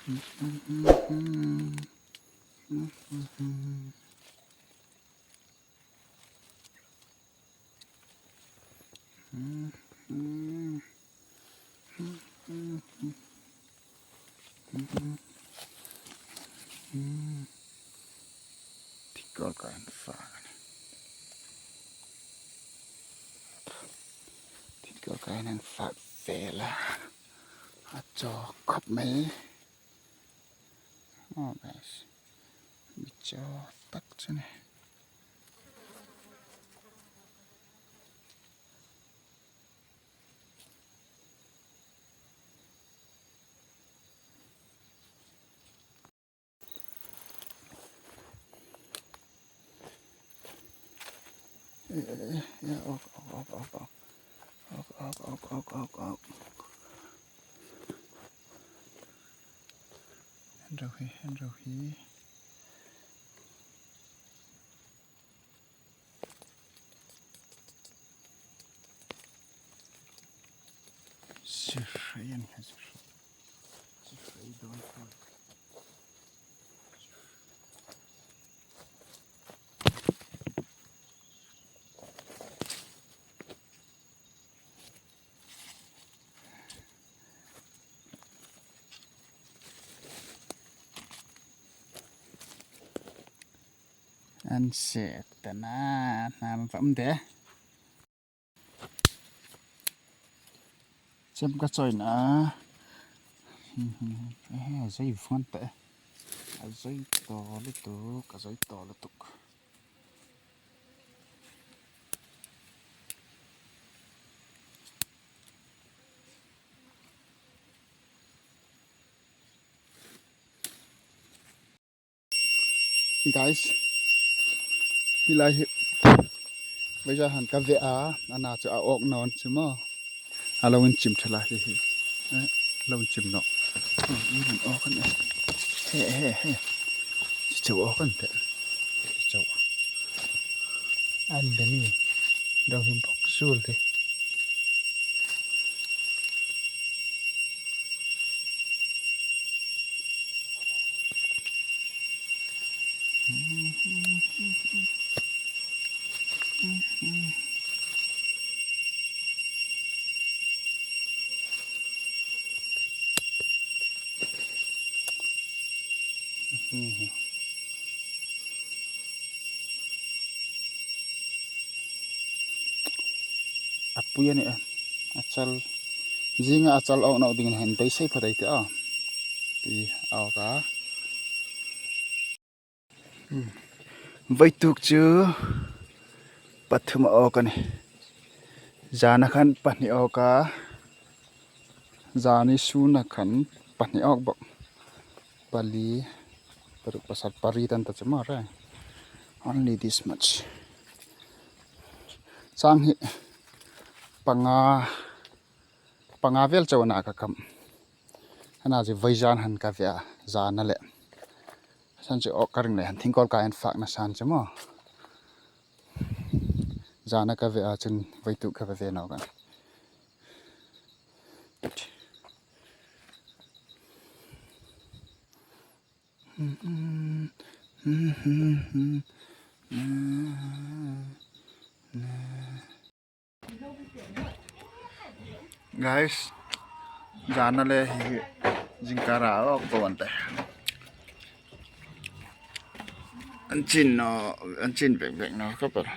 Thingkawr ka en fak a ni thingkawr ka en an fak vel a a chaw khawp mai aw guys mi chaw tak chu a ni. Sirhei a ni a sirhei sirhei dawn pawh An sek ta na hnam vam de. Chem ka chawi na a zai vawn teh a zai tawh lutuk a zai tawh lutuk. Guys helai hi vawiin han ka veh a a na chu a awk nawn chu maw a lo in chim tha lai hei hi eh a lo in chim nawh an awk a ni he he he chi chauh awk a ni teh chi chauh an be ni lo him bawk zul te. A pui a ni a a chal zinga a chal awk nauh ding in a han beisei phawt ai teh a tui a awk a. Vaituk chu pathum a awk a ni zana khan pahnih a awk a zani suna khan pahnih a awk bawk pali paruk pasarih pariat an ta chu maw reng only this much chang hi panga panga vel chauh a ka kam hena chu vaizan han ka veh a zana leh chhan chu aw ka ring leh han thingkawl kai an fak nasa an che maw zana ka veh a chuan vaituh ka ve ve nawk a. Guys zana le hei hi zingkar ah awk ko an ti an chin naw an chin vek vek naw ka ber.